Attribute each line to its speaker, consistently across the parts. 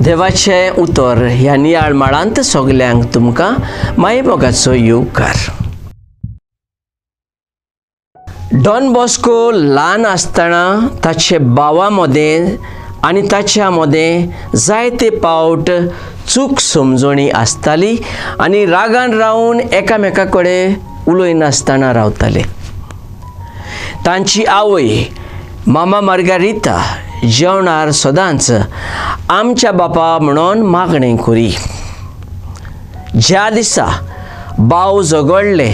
Speaker 1: देवाचें उतर ह्या नियाळ माळांत सगल्यांक तुमकां मायमोगाचो येवकार. डॉन बॉस्को ल्हान आसतना ताचे भावा मदें आनी ताच्या मदें जायते पावट चूक समजणी आसताली आनी रागान रावन एकामेका कडेन उलयनासतना रावताले. तांची आवय मामा मार्गारिता जेवणार सदांच आमच्या बापा म्हणून मागणें करी. ज्या दिसा भाव झगडले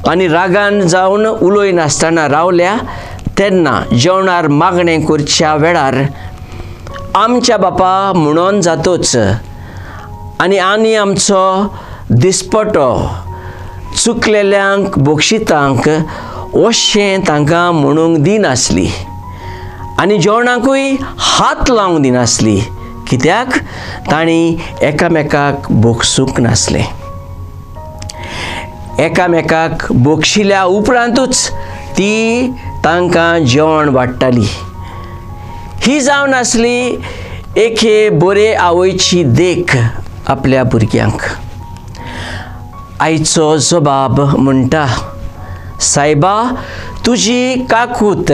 Speaker 1: आनी रागान जावन उलयनासतना रावल्या तेन्ना जेवणार मागणें करच्या वेळार आमच्या बापा म्हणून जातोच आनी आनी आमचो दिसपटो चुकलेल्यांक बक्षितांक अशें तांकां म्हणूंक दिनासली आनी जेवणाकूय हात लावंक दिनासली, कित्याक तांणी एकामेकाक बक्षूंक नासलें. एकामेकाक बक्षिल्या उपरांतूच ती तांकां जेवण वाडटाली. ही जावन आसली एके बरे आवयची देख आपल्या भुरग्यांक. आयचो जबाब म्हणटा, सायबा तुजी काकूत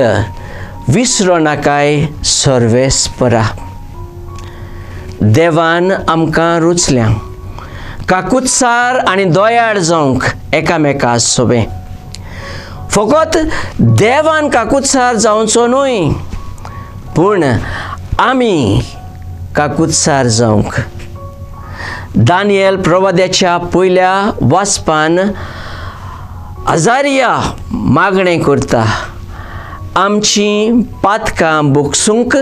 Speaker 1: विसरो नाकाय सर्वेस्परा. देवान आमकां रुचल्या काकुतसार आनी दयाळ जावंक एकामेका सोबें. फकत देवान काकुतसार जावचो न्हय, पूण आमी काकुतसार जावंक. दानियल प्रवाद्याच्या पयल्या वाचपान अजारिया मागणें करता, आमची पातकां बोगसूंक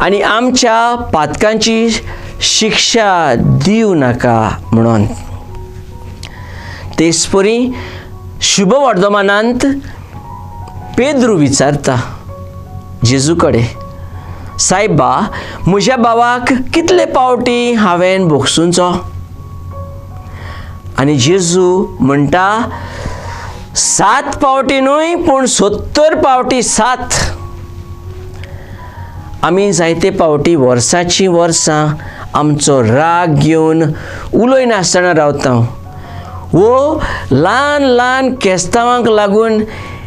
Speaker 1: आनी आमच्या पातकांची शिक्षा दिवं नाका म्हणून. तेचपरी शुभ वर्धमानांत पेद्रू विचारता जेजू कडेन, सायबा म्हज्या भावाक कितले पावटी हांवें बोगसुचो? आनी जेजू म्हणटा, 7 पावटी न्हय पूण 70 पावटी 7. आमी जायते पावटी वर्साचीं वर्सां आमचो राग घेवन उलयनासतना रावता वो ल्हान ल्हान केस्तांवांक लागून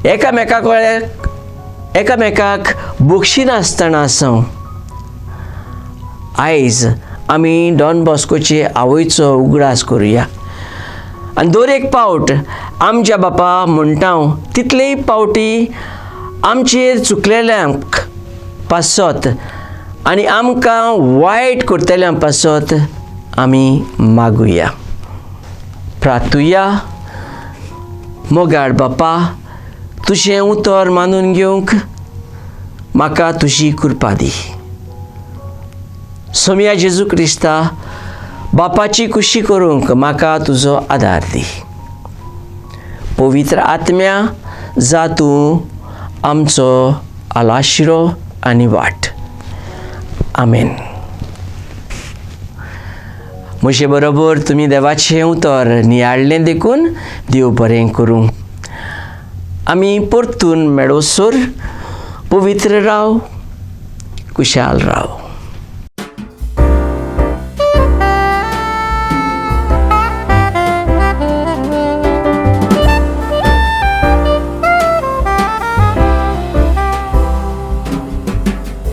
Speaker 1: एकामेका कडेन एकामेकाक बक्षिनासतना आसा. आयज आमी डॉन बॉस्कोचे आवयचो उगडास करुया आनी दर एक पावट आमच्या बापा म्हणटा तितलेय पावटी आमचेर चुकलेल्यांक पासत आनी आमकां वायट करतल्यां पासत आमी मागुया. प्रार्थुया. मोगाळ बापा, तुजें उतर मानून घेवंक म्हाका तुजी कृपा दी. सोमया जेजू क्रिस्ता, बापाची खुशी करूंक म्हाका तुजो आदार दी. पवित्र आत्म्या जा तूं आमचो आलाशिरो आनी वाट. आमेन. म्हजे बरोबर तुमी देवाचें उतर नियाळ्ळें देखून देव बरें करूं. आमी परतून मेळोसर पवित्र राव, कुशाल राव.